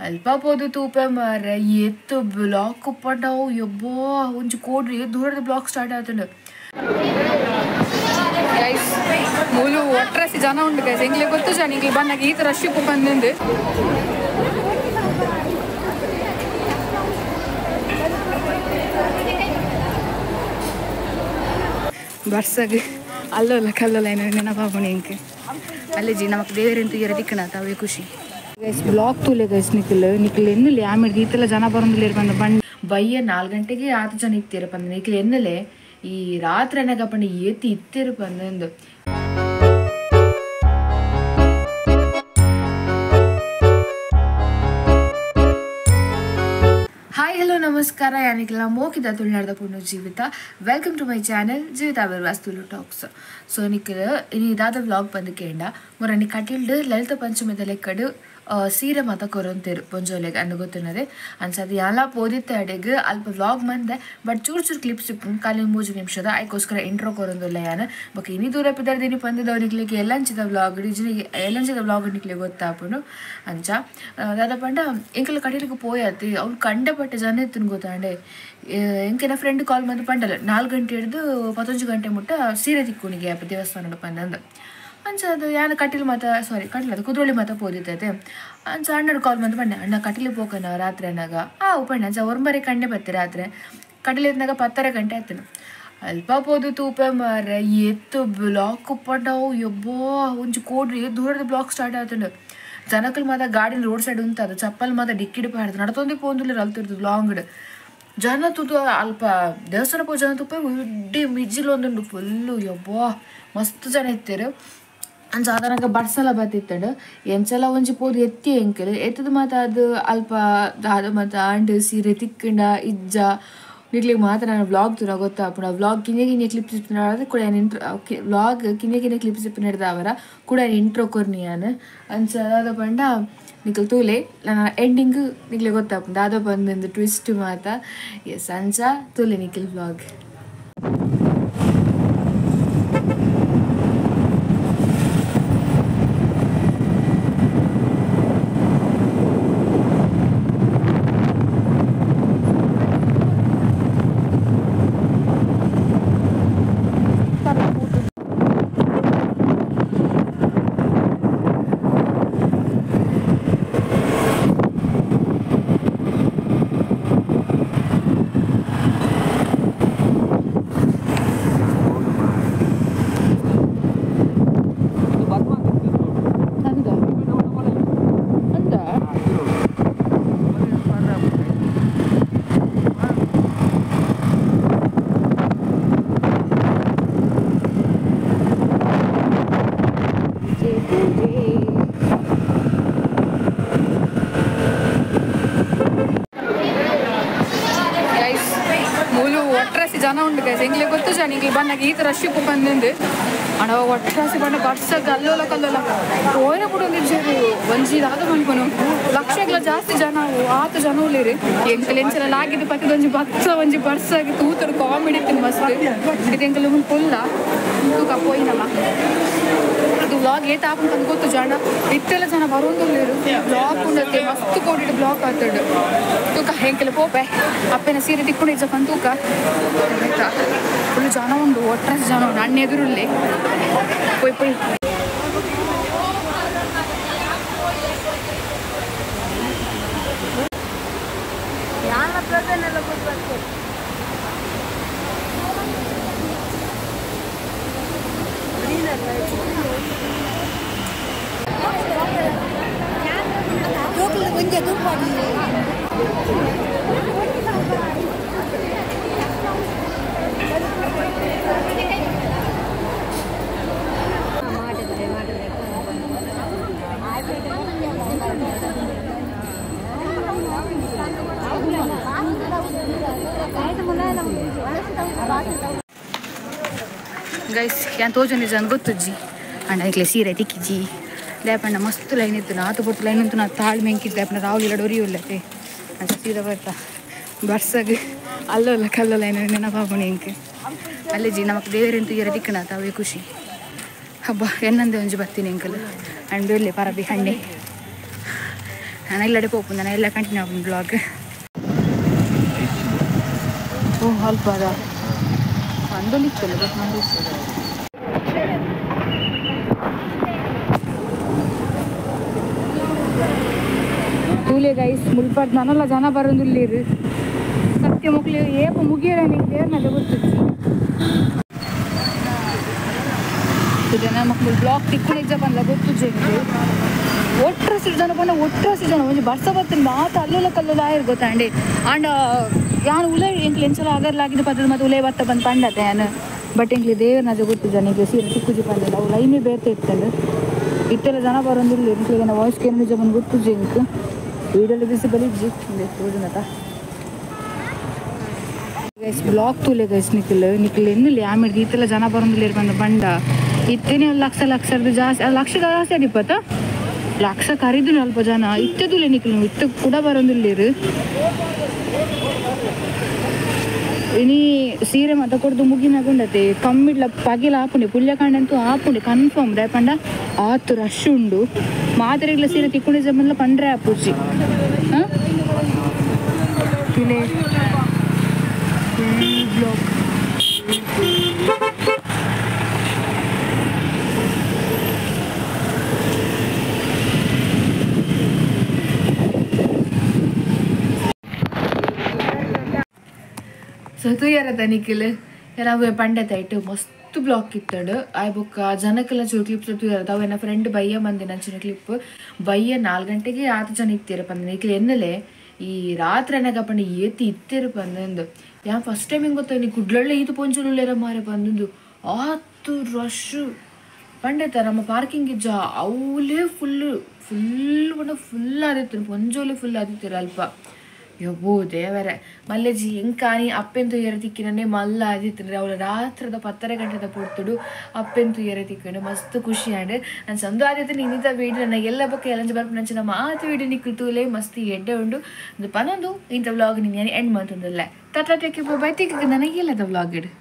ಅಲ್ಪ ಪೋದು ತೂಪೆ ಮಾರ್ರೆ ಏತ್ ಬ್ಲಾಕ್ ಉಪ್ಪಂಡವು ಯಬ್ಬಾ ಒಂಜಿ ಕೋಡ್ರಿ ದೂರದ ಬ್ಲಾಕ್ ಸ್ಟಾರ್ಟ್ ಆತುಂಡು. ಗೈಸ್ ಮೂಲು ಒಟ್ರಾಸಿ ಜನ ಉಂಡು ಗೈಸ್, ಎಂಗ್ಲೆ ಗೊತ್ತು ಜನ ಇಂಗ್ಲಿ ಬನ್ನಾಗ ಈತ ರಶ್ ಉಪ್ಪು ಬಂದಿಂದು. ಬರ್ಸಗ್ ಅಲ್ಲಲ್ಲ ಕಲ್ಲಲ್ಲ ಏನೋ ನೆನಪಾಪುಣಿ ಇಂಕ್ ಅಲ್ಲೆಜಿ ನಮಕ್ ದೇವರೆಂತು ಇರ ದಿಕ್ಕಣ ಅವೇ ಖುಷಿ. ಗೈಸ್ ಬ್ಲಾಕ್ ತೂಲೆ ಗೈಸ್ ನಿಖಲ್ ನಿಖಲ್ ಎನ್ನಲೆ ಆಮೇಲೆ ಈತೆಲ್ಲ ಜನ ಬರೋದಿಲ್ಲ ಬಂದು ಬಂಡ್ ಬಯ್ಯ 4 ಗಂಟೆಗೆ ಆತ ಜನ ಇತ್ತೀರ ಪಂದ ನಿಖಲ್ ಎನ್ನಲೆ ಈ ರಾತ್ರಿ ಅನ್ನಗಪ್ಪಂಡ ಏತಿ ಇತ್ತೀರ ಪಂದಂದು. ಹಾಯ್ ಹಲೋ ನಮಸ್ಕಾರ, ಯಾನಿಗೆಲ್ಲ ಮೋಕಿದ ತುಳುನಾಡ್ದ ಪುಣ್ಣು Jeevitha. Welcome to my channel Jeevitha Bervas Tulu talks. So Nikhil ಇನಿ ಇದಾದ ವ್ಲಾಗ್ ಬಂದು ಕೇಂಡ ಮೊರನಿ ಕಟೀಲ್ಡ್ ಲಲಿತ ಪಂಚಮಿದ ಲೆಕ್ಕಡು ಸೀರೆ ಮಾತ ಕೊರೊಂತೇರು ಪೊಂಜೋಲೆಗ್ ಅನ್ನು ಗೊತ್ತಿನದೆ ಅನ್ಸದು ಎಲ್ಲ ಪೋದಿತ್ತೆ ಅಡೆಗ್ ಅಲ್ಪ ವ್ಲಾಗ್ ಮಂದೆ ಬಟ್ ಚೂರು ಚೂರು ಕ್ಲಿಪ್ಸ್ ಖಾಲಿ 3 ನಿಮಿಷದ ಅದಕ್ಕೋಸ್ಕರ ಇಂಟ್ರೋ ಕೊರೊಂದಿಲ್ಲ ಯಾನ ಬೊಕ ಇನಿ ದೂರ ಪಿದರ್ದಿನಿ ಪಂದದವನಿಗೆ ಎಲ್ಲಂಚಿದ ವ್ಲಾಗ್ ಇಜಿನಿಗೆ ಎಲ್ಲಂಚಿದ ವ್ಲಾಗ್ ನಿಕ್ಲೆ ಗೊತ್ತಾಪುಂಡು. ಅಂಚ ದಾದ ಪಂಡ ಎಂಕಲ್ ಕಟೀಲಿಗೆ ಪೋಯತ್ತಿ ಅವ್ನು ಕಂಡಪಟ್ಟೆ ಜನ ಇತ್ತನು ಗೊತ್ತಾಂಡೆ. ಎಂಕೆನ ಫ್ರೆಂಡ್ ಕಾಲ್ ಬಂದು ಪಂಡಲ್ಲ 4 ಗಂಟೆ ಹಿಡಿದು 11 ಗಂಟೆ ಮುಟ್ಟ ಸೀರೆ ತಿಕ್ಕುನಿಗೆ ಅಪ್ಪ ದೇವಸ್ಥಾನ ಪಂದಂದು. ಅಂಚ ಅದು ಯಾನ ಕಟೀಲ್ ಮಾತ ಸಾರಿ ಕಟೀಲ್ ಅದು ಕುದ್ರೋಳಿ ಮಾತ ಪೋದಿತ್ತೈತೆ. ಅಂಚ ಅಣ್ಣನ ಕಾಲ್ ಬಂದು ಪಂಡೆ ಅಣ್ಣ ಕಟೀಲಿ ಪೋಕನ ರಾತ್ರಿ ಅನ್ನಾಗ ಆ ಪಂಡೆ. ಅಂಚ ಒರ್ಮರೆ ಕಂಡೆ ಬತ್ತೆ ರಾತ್ರಿ ಕಟೀಲ್ ಎತ್ನಾಗ 10:30 ಗಂಟೆ ಆಯ್ತು. ಅಲ್ಪ ಪೋದು ತೂಪೆ ಮಾರ್ರೆ ಏತ್ ಬ್ಲಾಕ್ ಉಪ್ಪಂಡವು ಯಬ್ಬಾ ಒಂಜಿ ಕೋಡ್ರಿ ದೂರದ ಬ್ಲಾಕ್ ಸ್ಟಾರ್ಟ್ ಆತುಂಡು. ಜನಕಲ್ ಮಾತ ಗಾಡಿನ ರೋಡ್ ಸೈಡ್ ಉಂಟದು ಚಪ್ಪಲ್ ಮಾತ ಡಿಕ್ಕಿಡಿ ಪಾಡ್ದು ನಡತೊಂದು ಪೋಂದುಲ್ಲ ಅಲ್ತಿರ್ತದೆ ಲಾಂಗ್ಡ್ ಜನ ತೂತು ಅಲ್ಪ ದೇವಸ್ಥಾನ ಪೋ ಜನ ತುಪ್ಪ ಇಡ್ಡಿ ಮಿಜ್ಜಿಲ್ ಒಂದುಂಡು ಫುಲ್ಲು ಯಬ್ಬಾ ಮಸ್ತ್ ಜನ ಇತ್ತೀರು. ಅಂಚ ಅದನಗ ಬರ್ಸಲ ಬತ್ತಿತ್ತಂಡು ಎಂಚಲ ಒಂಜಿ ಪೋದು ಎತ್ತಿ ಎಂಕಲ್ ಎತ್ತದ ಮಾತ ಅದು ಅಲ್ಪ ದಾದ ಮಾತ ಆಂಡ್ ಸೀರೆ ತಿಕ್ಕಂಡ ಇಜ್ಜ ನಿಕ್ಲಿಗೆ ಮಾತ್ರ ನಾನು ವ್ಲಾಗ್ ತೂರ ಗೊತ್ತಾಪುಂಡು. ಆ ವ್ಲಾಗ್ ಕಿನ್ಯ ಕಿನ್ಯ ಕ್ಲಿಪ್ಸ್ ಇಪ್ಪುನ ಕೂಡ ಇಂಟ್ರೋ ವ್ಲಾಗ್ ಕಿನ್ಯ ಕಿನ್ಯ ಕ್ಲಿಪ್ಸ್ ಇಪ್ಪು ನಡೆದವರ ಕೂಡ ಇಂಟ್ರೋ ಕೊರ್ನಿ ಯಾನ್. ಅಂಚ ದಾದ ಪಂಡ ನಿಖಲ್ ತೂಲೆ ನನ್ನ ಎಂಡಿಂಗ್ ನಿಕ್ಲೆ ಗೊತ್ತಾಪುಂಡು ದಾದ ಬಂದು ಟ್ವಿಸ್ಟ್ ಮಾತ. ಎಸ್ ಅಂಚ ತೂಲೆ ನಿಖಿಲ್ ವ್ಲಾಗ್. ಮೂಲು ಒಟ್ರಾಸಿ ಜನ ಉಂಡು ಗೈಸ್, ಎಂಗ್ಲೆ ಗೊತ್ತು ಜನ ಇಂಗ್ಲಿ ಬನ್ನಾಗ ಈತ ರಶ್ ಉಪ್ಪು ಬಂದಿಂದು. ಅಣ್ಣ ಒಟ್ರಾಸಿ ಬಣ್ಣ ಬರ್ಸಗ್ ಅಲ್ಲೋಲ ಕಲ್ಲೋಲ ಓರ ಕೂಡ ಒಂದಿಜ್ಜರು ಒಂಜಿ ದಾದ ಮನ್ಪುನು ಲಕ್ಷಗಳ ಜಾಸ್ತಿ ಜನ ಆತ ಜನ ಉಳ್ಳೇರಿ. ಎಂಕಲ್ ಎಂಚಲ ಲಾಗಿದ್ದು ಪಕ್ಕದ ಒಂಜಿ ಬತ್ತ ಒಂಜಿ ಬರ್ಸಾಗಿ ತೂತರು ಕಾಮಿಡಿ ಇತ್ತು ಮಸ್ತ್. ಇದು ಎಂಕಲ್ ಮುಂದೆ ಪುಲ್ಲ ತೂಕ ಪೋಯಿನಲ್ಲ ಇದು ವ್ಲಾಗ್ ಏತ ಆಪುಂಡು ಗೊತ್ತು ಜನ ಇತ್ತೆಲ್ಲ ಜನ ಬರೋಂದುಳ್ಳೇರು ಬ್ಲಾಕ್ ಉಂಡತ್ತೆ ಮಸ್ತ್ ಕೋಡಿಡು ಬ್ಲಾಕ್ ಆತಡು. ತೂಕ ಎಂಕಲ್ ಪೋಪೆ ಅಪ್ಪನ ಸೀರೆ ತಿಕ್ಕೊಂಡು ಇಜ್ಜಪ್ಪ ತೂಕ ಆಯ್ತಾ ಫುಲ್ ಜನ ಉಂಡು ಒಟ್ರಾಸಿ ಜನ ಉಂಡು ಅಣ್ಣ ಎದುರುಳ್ಳಿ ಪೋಯ್ ಪೋಯ್. ಗೈಸ್ ಯಾನ್ ತೋಜೊಂದು ಜನ ಗೊತ್ತುಜ್ಜಿ ಅಣ್ಣ ಇಕ್ಲೆ ಸೀರೆ ತಿಕ್ಕಿಜ್ಜಿ ದಾಪಣ್ಣ ಮಸ್ತ್ ಲೈನ್ ಇತ್ತು ನಾತು ಪೊರ್ತು ಲೈನ್ ಉಂಟು ನಾ ತಾಳ್ಮೆ ಎಂಕಿದ್ದು ದಾಪಣ್ಣ ರಾಹುಲ್ ಡೊರಿ ಉಲ್ಲತೆ ಅಂಚ ಸೀದಾ ಬರ್ತಾ ಬರ್ಸಗ್ ಅಲ್ಲೋಲ್ಲ ಕಲ್ಲೋಲ್ಲ ಏನೋ ನೆನಪಾಪುಣಿ ಇಂಕ್ ಅಲ್ಲೆಜಿ ನಮಕ್ ದೇವರೆಂತು ಇರ ದಿಕ್ಕಣ ಅವೇ ಖುಷಿ. ಹಬ್ಬ ಎನ್ನಂದೆ ಒಂಜಿ ಬತ್ತೀನಿ ಎಂಕಲ್ ಅಂಡ್ ಬೆಳ್ಳಿ ಪರಬಿ ಹಣ್ಣೆ. ನಾನು ಎಲ್ಲಡೆ ಪೋಪು ನಾನು ಎಲ್ಲ ಕಂಟಿನ್ಯೂ ಆಪುಂಡು ಬ್ಲಾಗ್ ಓ ಅಲ್ಪ ಅದ ಅಂದೊಲಿತ್ತಲ್ಲ ಬಟ್ ಮಂದಿ ತೂಲೆ ಗೈಸ್ ಮುಲ್ಪಡ್ ನನಲ ಜನ ಬರೋದಿಲ್ಲಿರು ಸತ್ಯ ಮುಕ್ಲಿ ಏಪ ಮುಗಿಯರ ನಿಂಗೆ ದೇವ್ರನ್ನ ಗೊತ್ತಿತ್ತು ನಮಕ್ ಮುಲ್ ಬ್ಲಾಕ್ ತಿಕ್ಕು ನಿಜ ಬಂದ ಗೊತ್ತು ಜೆಂಗೆ ಒಟ್ರಸಿ ಜನ ಪಂಡ ಒಟ್ರಸಿ ಜನ ಒಂಜಿ ಬರ್ಸ ಬತ್ತಿನ ಮಾತ ಅಲ್ಲೋಲ ಕಲ್ಲೋಲ ಆಯಿರ್ ಗೊತ್ತಾಂಡೆ ಆಂಡ ಯಾನ್ ಉಲೈ ಎಂಕ್ಲು ಎಂಚಲ ಅಗರ್ಲಾಗಿದ್ದು ಪದ್ದದ ಮತ್ತೆ ಉಲೈ ಬತ್ತ ಬಂದು ಪಂಡತೆ ಯಾನ್ ಬಟ್ ಎಂಕ್ಲಿ ದೇವ್ರನ್ನ ಗೊತ್ತು ಜನ ಈಗ ಸೀರೆ ತಿಕ್ಕುಜಿ ಪಂಡಲ್ಲ ಅವು ಲೈನೇ ಬೇತೆ ಇತ್ತಂಡು ಇತ್ತೆಲ್ಲ ಜನ ಬರೋದಿಲ್ಲ ಎಂಕ್ಲಿಗೆ ವಾಯ್ಸ್ ಕೇಳಿ ನಿಜ ಬಂದು ಗೊತ್ತು ಜಿಂಕ್ ವೀಡಿಯೋಲಿ ಬಿಸಿ ಬಲಿಜ್ಜಿ ತೋಜುನತ ಗೈಸ್ ಬ್ಲಾಕ್ ತೂಲೆ ಗೈಸ್ ನಿಖಿಲ್ ನಿಖಿಲ್ ಎನ್ನುಲಿ ಆಮೇಲೆ ಈತೆಲ್ಲ ಜನ ಬರೋದಿಲ್ಲ ಬಂದ ಬಂಡ ಇತ್ತೇನೆ ಲಕ್ಷ ಲಕ್ಷದ ಜಾಸ್ತಿ ಲಕ್ಷ ಜಾಸ್ತಿ ಅಡಿಪತ್ತ ಲಕ್ಷ ಕರಿದು ಅಲ್ಪ ಜನ ಇತ್ತದುಲೆ ನಿಖಿಲ್ ಇತ್ತ ಕೂಡ ಬರೋದಿಲ್ಲ ಇನಿ ಸೀರೆ ಮಾತ ಕೊಡ್ದು ಮುಗಿನಗುಂಡತೆ ಕಮ್ಮಿಡ್ಲ ಪಗಿಲ ಆಪುಂಡೆ ಪುಲ್ಯಕಾಂಡಂತೂ ಆಪುಂಡೆ ಕನ್ಫರ್ಮ್ ದಾಯಪಂಡ ಆತು ರಶ್ ಉಂಡು ಮಾದರಿಗ್ಲ ಸೀರೆ ತಿಕ್ಕೊಂಡೆ ಜಮನ್ಲ ಪಂಡ್ರೆ ಆಪುಜಿ ಹಾಂ ತುಲೆ ಬ್ಲಾಕ್ ಸೊ ತೂಯರ ನಿಖಿಲ್ ಎಲ್ಲ ಪಂಡೆತಾಯ್ತು ಮಸ್ತ್ ಬ್ಲಾಕ್ ಇತ್ತಡು ಆಯ್ ಬೊಕ್ಕ ಜನಕ್ಕೆಲ್ಲ ಚೂರು ಕ್ಲಿಪ್ಸ್ ತೂಯರ ಅವು ಎನ್ನ ಫ್ರೆಂಡ್ ಬಯ್ಯ ಮಂದಿನ ಅಂಚಿನ ಕ್ಲಿಪ್ ಬಯ್ಯ 4 ಗಂಟೆಗೆ ಆತು ಜನ ಇತ್ತೀರ ಪಂದ ನಿಖಿಲ್ ಎನ್ನಲೆ ಈ ರಾತ್ರಿ ಎನ್ನಾಗ ಪಂಡ ಏತಿ ಇತ್ತೀರ ಪಂದಂದು ಯಾ ಫಸ್ಟ್ ಟೈಮ್ ಹೆಂಗೆ ಗೊತ್ತ ನೀ ಕುಡ್ಲಳ್ಳೆ ಈತು ಪೊಂಚುಲೇರ ಮಾರೆ ಬಂದಂದು ಆತು ರಶ್ ಪಂಡೆತ ನಮ್ಮ ಪಾರ್ಕಿಂಗ್ ಇಜ್ಜ ಅವಲೇ ಫುಲ್ ಫುಲ್ ಪಂಡ ಫುಲ್ ಆದಿತ್ತು ಪೊಂಜೋಲೆ ಫುಲ್ ಆದಿತ್ತೀರ ಅಲ್ಪ ಯಬ್ಬೋ ದೇವರೇ ಮಲ್ಲೆಜಿ ಎಂಕಾನಿ ಅಪ್ಪೆಂತು ಎರೆ ತಿಕ್ಕಿನೇ ಮಲ್ಲ ಆದಿತ್ತಂದ್ರೆ ಅವಳ ರಾತ್ರದ 10:30 ಗಂಟೆದ ಪೊರ್ತುಡು ಅಪ್ಪೆಂತು ಎರೆ ತಿಕ್ಕೊಂಡು ಮಸ್ತ್ ಖುಷಿ ಆಂಡ್ ನಾನು ಚಂದ ಆದಿತ್ತು ಇನ್ನಿತ ವೀಡಿಯೋ ನನ್ನ ಎಲ್ಲ ಬಕ್ಕ ಎಲ್ಲಂಜ ಬರ್ಪು ನಂಚಿನ ಮಾತು ವೀಡಿಯೋ ನಿಕ್ಕು ತೂಲೆ ಮಸ್ತ್ ಎಡ್ಡೆ ಉಂಡು ಒಂದು ಪನೊಂದು ಇಂಥ ವ್ಲಾಗ್ ನೀನು ಎಂಡ್ ಮಂತಂದಲ್ಲ ತಟ ಟೇಕೆ ಬೈ ತಿಕ್ಕ ನನಗೆಲ್ಲದ ವ್ಲಾಗ್ ಇಡು.